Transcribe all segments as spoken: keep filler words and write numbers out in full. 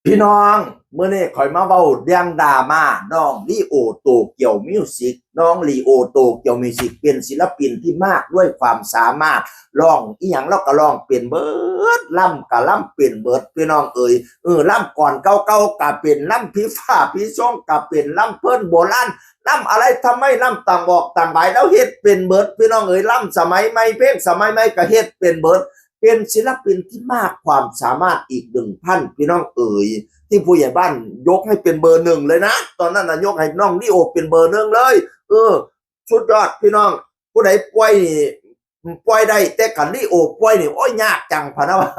พี่น้อง มื้อนี้ข้อยมาเว้าเรื่องดราม่า น้องลีโอโตเกียวมิวสิก น้องลีโอโตเกียวมิวสิก เป็นศิลปินที่มากด้วยความสามารถ ร้องอิหยังลาวก็ร้องเป็นเบิด ลำก็ลำเป็นเบิด พี่น้องเอ๋ย เออ ลำก่อนเก่าๆก็เป็น ลำผีฟ้าผีซงก็เป็น ลำเพลินโบราณ ลำอะไรทำไม ลำต่างบอกต่างหมาย ลาวเฮ็ดเป็นเบิด พี่น้องเอ๋ย ลำสมัยใหม่ เพลงสมัยใหม่ก็เฮ็ดเป็นเบิด เป็นศิลปินที่มากความสามารถอีกหนึ่งท่าน พี่น้องเอ๋ย ที่ผู้ใหญ่บ้านยกให้เป็นเบอร์หนึ่งเลยนะ ตอนนั้นนะยกให้น้องลีโอเป็นเบอร์หนึ่งเลย เออ สุดยอดพี่น้อง ผู้ใดป่วยนี่ป่วยได้ แต่คันลีโอป่วยนี่ โอ้ย ยากจังพะนะวะ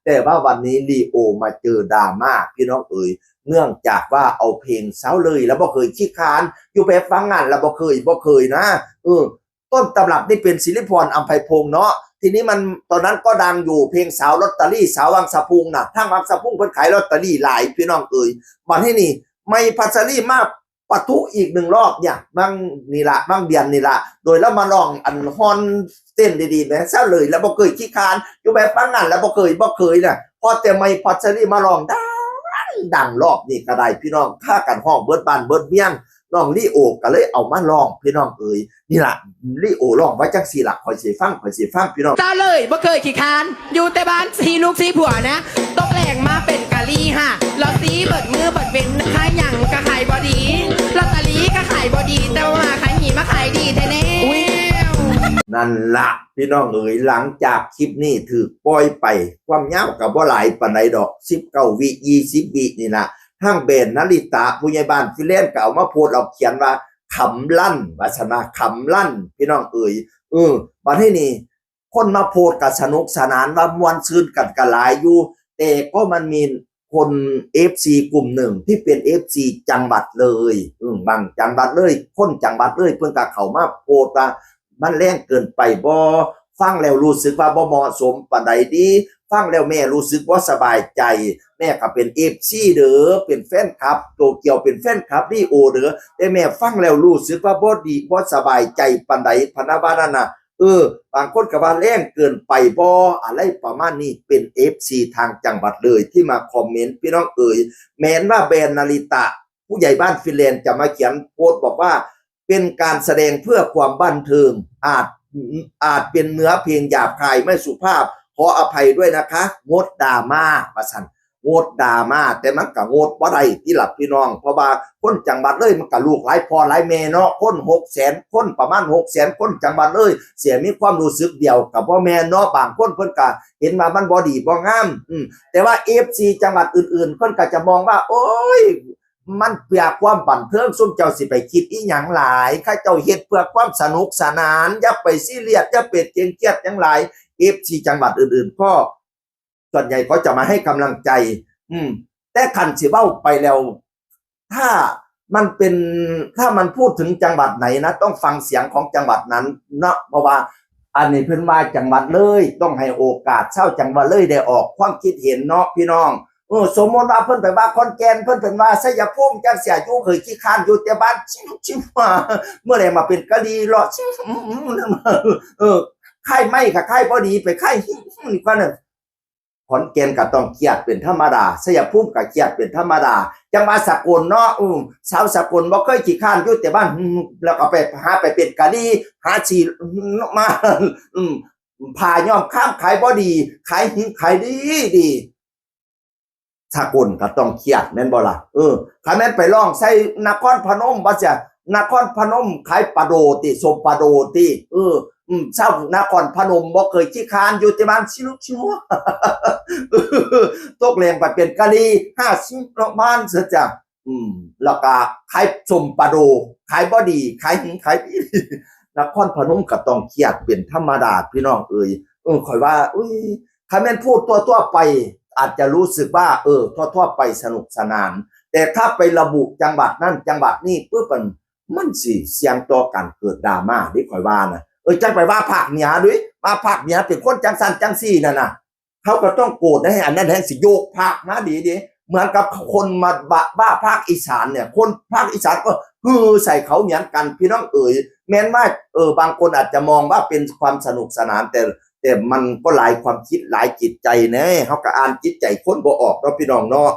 แต่ว่าวันนี้ลีโอมาเจอดราม่า พี่น้องเอ๋ย เนื่องจากว่าเอาเพลงเซาเลย แล้วบ่เคยขี้คร้าน อยู่ไปฟังงานแล้วบ่เคย บ่เคยนะ เออ ต้นตำรับนี่เป็นศิริพร อำไพพงษ์เนาะ ทีนี้มัน ตอนนั้นก็ดังอยู่ เพลงสาวลอตเตอรี่ สาววังสะพุงน่ะ ทางวังสะพุงเพิ่นขายลอตเตอรี่หลาย พี่น้องเอ๋ย บัดนี้นี่ ใหม่พัชรีมาปะทุอีกหนึ่งรอบเนี่ย บางนี่ละ บางเดือนนี่ละ โดยแล้วมาร้องอันฮ้อนเต้นดีๆ แหม เซาเลย แล้วบ่เคยขี้คร้าน อยู่ไปฟังงานแล้วบ่เคย บ่เคยน่ะ พอแต่ใหม่พัชรีมาร้องดัง ดังรอบนี้ก็ได้ พี่น้อง พากันฮ้องเบิดบ้านเบิดเมือง น้องลีโอก็เลยเอามาร้อง พี่น้องเอ๋ย นี่ล่ะ ลีโอร้องไว้จังซี่ล่ะ ข้อยสิฟัง ข้อยสิฟัง พี่น้อง เซาเลยบ่เคยขี้คร้าน อยู่แต่บ้านสี่ลูกสี่ผัวนะ ตกแรงมาเป็นกะลีฮะ ลอตเตอรี่เบิดมือเบิดเว็น ขายหยังก็ขายบ่ดี ลอตเตอรี่ก็ขายบ่ดี แต่ว่ามาขายหีมาขายดีแท้แน่ นั่นละพี่น้องเอ๋ย หลังจากคลิปนี้ถูกปล่อยไป ความยาวก็บ่หลายปานใดดอก สิบเก้าวิ ยี่สิบวินี่ล่ะ ทางแบรนด์นาริตะ ผู้ใหญ่บ้านฟินแลนด์ก็เอามาโพสต์ เอาเขียนว่า ขำลั่น ว่าซั่นว่า ขำลั่น พี่น้องเอ๋ย เออ บัดนี้นี่ คนมาโพสต์ก็สนุกสนาน ว่าม่วนซื่นกันก็หลายอยู่ แต่ก็มันมีคน เอฟซี กลุ่มหนึ่งที่เป็น เอฟซี จังหวัดเลย อืม บางจังหวัดเลย คนจังหวัดเลย เพิ่นก็เข้ามาโพสต์ว่า มันแรงเกินไปบ่ ฟังแล้วรู้สึกว่าบ่เหมาะสมปานใดดี ฟังแล้วแม่รู้สึกบ่สบายใจ แม่ก็เป็น เอฟซี เด้อ เป็นแฟนคลับโตเกียว เป็นแฟนคลับลีโอเด้อ แต่แม่ฟังแล้วรู้สึกว่าบ่ดี บ่สบายใจปานใด พะนะว่านั่นน่ะ เออ บางคนก็ว่าแรงเกินไปบ่ อะไรประมาณนี้ เป็น เอฟซี ทางจังหวัดเลยที่มาคอมเมนต์ พี่น้องเอ๋ย แม้นว่าแบรนด์นาริตะ ผู้ใหญ่บ้านฟินแลนด์จะมาเขียนโพสต์บอกว่า เป็นการแสดงเพื่อความบันเทิง อาจ อาจเป็นเนื้อเพลงหยาบคายไม่สุภาพ ขออภัยด้วยนะคะ งดดราม่า ว่าซั่น งดดราม่า แต่มันก็งดบ่ได้ติล่ะพี่น้อง เพราะว่าคนจังหวัดเลยมันก็ลูกหลายพ่อหลายแม่เนาะ คนหกแสนคน ประมาณหกแสนคน จังหวัดเลย สิมีความรู้สึกเดียวก็บ่แม่นเนาะ บางคนเพิ่นก็เห็นว่ามันบ่ดีบ่งาม อืม แต่ว่า เอฟซี จังหวัดอื่นๆ เพิ่นก็จะมองว่า โอ๊ย มันเพื่อความบันเทิง ซุมเจ้าสิไปคิดอิหยังหลาย เขาเจ้าเฮ็ดเพื่อความสนุกสนาน อย่าไปซีเรียส อย่าไปเคร่งเครียดหยังหลาย เอฟซี จังหวัดอื่นๆ ก็ ส่วนใหญ่ก็จะมาให้กำลังใจ อืม แต่คันสิเว้าไปแล้ว ถ้ามันเป็น ถ้ามันพูดถึงจังหวัดไหนนะ ต้องฟังเสียงของจังหวัดนั้นเนาะ เพราะว่า อันนี้เพิ่นว่าจังหวัดเลย ต้องให้โอกาสชาวจังหวัดเลยได้ออกความคิดเห็นเนาะพี่น้อง เออ สมมติว่าเพิ่นไปว่าขอนแก่น เพิ่นเพิ่นว่าชัยภูมิ จังเสียอยู่เคยขี้คร้านอยู่แต่บ้าน ชิวชิวมา เมื่อไหร่มาเป็นกะลีเลาะ ชิว เออ ค่ายไม้กับค่ายบ่ดี ไปค่าย นี่ก็นั่น ขอนแก่นก็ต้องเครียดเป็นธรรมดา ชัยภูมิก็เครียดเป็นธรรมดา จังหวัดสกลเนาะ อืม ชาวสกลบ่เคยขี้คร้านอยู่แต่บ้าน อืม แล้วก็ไปหาไปเป็นกะลี หาสีมา อืม ผ้าย้อมครามขายบ่ดี ขายหินขายดีดี สกลก็ต้องเครียดแม่นบ่ล่ะ เออ คันแม่นไปร้องใส่นครพนม ว่าเสีย นครพนมขายปลาโดติ ส้มปลาโดติ เออ อืม ชาวนครพนมบ่เคยขี้คร้านอยู่แต่บ้าน ชิวชิว ตกแรงไปเป็นกะลี ห้าสิบ ประมาณเสียจ้ะ อืม แล้วก็ขายส้มปลาโด ขายบ่ดี ขายหินขายดี นครพนมก็ต้องเครียดเป็นธรรมดาพี่น้องเอ๋ย เออ ข้อยว่า อุ้ย คันแม่นพูดทั่วๆไป อาจจะรู้สึกว่า เออ ทั่วๆไปสนุกสนาน แต่ถ้าไประบุจังหวัดนั่นจังหวัดนี่ปุ๊บ มัน มันสิเสี่ยงต่อการเกิดดราม่าเด้ ข้อยว่านะ เออ จังไปว่าภาคเหนือเด้ ว่าภาคเหนือเป็นคนจังซั่นจังซี่นั่นน่ะ เขาก็ต้องโกรธนะ อันนั้นแฮงสิโยกภาคมาดีเด้ เหมือนกับคนมาว่า ว่าภาคอีสานเนี่ย คนภาคอีสานก็ฮือใส่เขาเหมือนกัน พี่น้องเอ๋ย แม้นว่า เออ บางคนอาจจะมองว่าเป็นความสนุกสนาน แต่ แต่มันก็หลายความคิดหลายจิตใจเน่ เฮาก็อ่านจิตใจคนบ่ออกเนาะพี่น้องเนาะ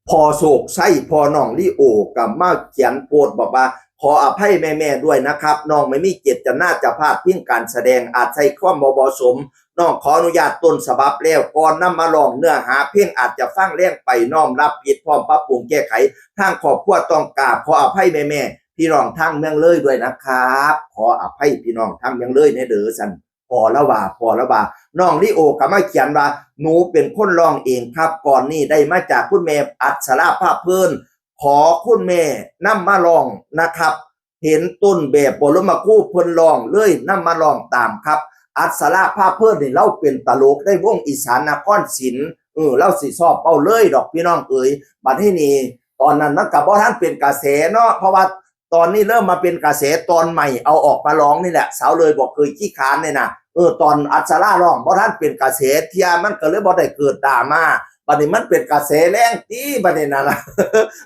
พ่อโชคชัย พ่อน้องลีโอ ก็มาเขียนโพสต์บอกว่า ขออภัยแม่ๆด้วยนะครับ น้องไม่มีเจตนาจะพาดพิงการแสดง อาจใช้ความบ่เหมาะสม น้องขออนุญาตต้นฉบับแล้วก่อนนำมาร้อง เนื้อหาเพลงอาจจะฟังแรงไป น้อมรับผิด พร้อมปรับปรุงแก้ไข ทางครอบครัวต้องกราบขออภัยแม่ๆพี่น้องทางเมืองเลยด้วยนะครับ ขออภัยพี่น้องทางเมืองเลยแน่เด้อ ซั่น พ่อละว่า พ่อละว่า น้องลีโอก็มาเขียนว่า หนูเป็นคนร้องเองครับ ก่อนนี้ได้มาจากคุณแม่อัศราภาพเพิ่น ขอคุณแม่นำมาร้องนะครับ เห็นต้นแบบบรมครูเพิ่นร้องเลยนำมาร้องตามครับ อัศราภาพเพิ่นนี่เลาเป็นตลกในวงอีสานนครศิลป์ เออ เลาสิชอบเอาเลยดอกพี่น้องเอ๋ย บัดนี้นี่ ตอนนั้นมันก็บ่ทันเป็นกระแสเนาะ เพราะว่าตอนนี้เริ่มมาเป็นกระแสตอนใหม่เอาออกมาร้องนี่แหละ สาวเลยบอกเคยขี้ค้านเนี่ยนะ เออ ตอนอัศราร้องบ่ทันเป็นกระแสเทื่อ มันก็เลยบ่ได้เกิดดราม่า บัดนี้มันเป็นกระแสแรงติ บัดนี้นั่นล่ะ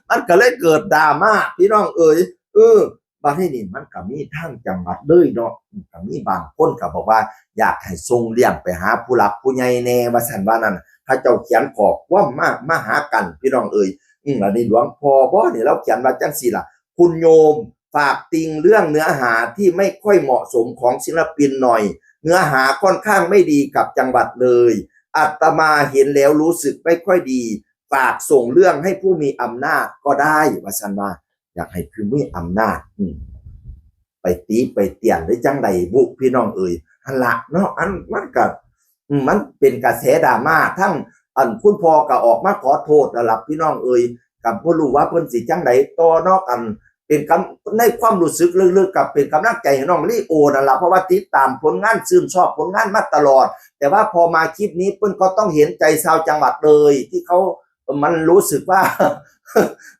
มันก็เลยเกิดดราม่าพี่น้องเอ๋ย เออ บัดนี้นี่มันก็มีทางจังหวัดเลยเนาะ ก็มีบางคนก็บอกว่าอยากให้ส่งเลี้ยงไปหาผู้หลักผู้ใหญ่แน่ ว่าซั่นว่านั่น เขาเจ้าเขียนข้อความมา มาหากันพี่น้องเอ๋ย อืม อันนี้หลวงพ่อบ่นี่ เลาเขียนว่าจังซี่ล่ะ คุณโยม ฝากติงเรื่องเนื้อหาที่ไม่ค่อยเหมาะสมของศิลปินหน่อย เนื้อหาค่อนข้างไม่ดีกับจังหวัดเลย อาตมาเห็นแล้วรู้สึกไม่ค่อยดี ฝากส่งเรื่องให้ผู้มีอำนาจก็ได้ ว่าซั่นว่า อยากให้ผู้มีอำนาจ อืม ไปติไปเตียนหรือจังใดบุพี่น้องเอ๋ย หั่นละเนาะ อันมันก็ อืม มันเป็นกระแสดราม่า ทั้งอันคุณพ่อก็ออกมาขอโทษแล้วล่ะพี่น้องเอ๋ย ก็บ่รู้ว่าเพิ่นสิจังใดต่อเนาะ อันเป็นกำ ในความรู้สึกลึกๆ ก็เป็นกำลังใจให้น้องลีโอนั่นล่ะ เพราะว่าติดตามผลงาน ชื่นชอบผลงานมาตลอด แต่ว่าพอมาคลิปนี้เพิ่นก็ต้องเห็นใจชาวจังหวัดเลย ที่เขา มันรู้สึกว่า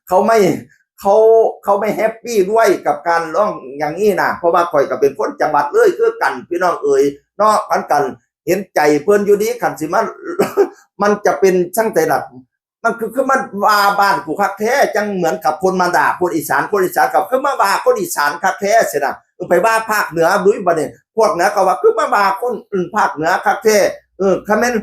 เขาไม่ เขา เขาไม่แฮปปี้ด้วยกับการร้องอย่างนี้นะ เพราะว่าข่อยก็เป็นคนจังหวัดเลยคือกันพี่น้องเอ๋ย เนาะ มันกันเห็นใจเพิ่นอยู่ดี คันสิมัน มันจะเป็นจั่งใดล่ะ มันคือ คือมันว่าบ้านกูคักแท้ จั่งเหมือนกับคนมาด่าคนอีสาน คนอีสานกับคือมาว่าคนอีสานคักแท้สินะ ไปว่าภาคเหนือดุยบัดนี้ พวกเหนือก็ว่าคือมาว่าคนอื่นภาคเหนือคักแท้ เออ คันแม่น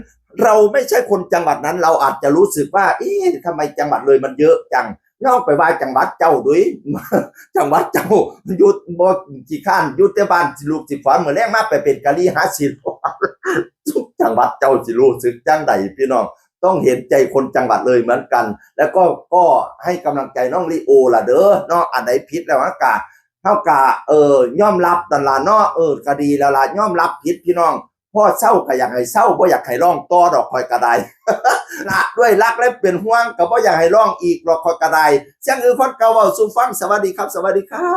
เราไม่ใช่คนจังหวัดนั้น เราอาจจะรู้สึกว่า เอ๊ะ ทำไมจังหวัดเลยมันเยอะจัง ลองไปว่าจังหวัดเจ้าดุย จังหวัดเจ้า หยุดบ่ขี้ข้าน หยุดแต่บ้านสิลูกสิฝัน มื้อแลงมาไปเป็นกะหรี่หาสิ จังหวัดเจ้าสิรู้สึกจังใดพี่น้อง ต้องเห็นใจคนจังหวัดเลยเหมือนกัน แล้วก็ ก็ให้กำลังใจน้องลีโอล่ะเด้อเนาะ อันใดผิดแล้วเฮากะ เฮากะ เออ ยอมรับนั่นล่ะเนาะ เออ ก็ดีแล้วล่ะ ยอมรับผิดพี่น้อง พ่อเศร้าก็อยากให้เศร้า บ่อยากให้ร้องต่อดอก ข่อยก็ได้ ละด้วยรักและเป็นห่วง ก็บ่อยากให้ร้องอีกดอก ข่อยก็ได้ เสียงอือคนเก่าเว้าสู่ฟัง สวัสดีครับ สวัสดีครับ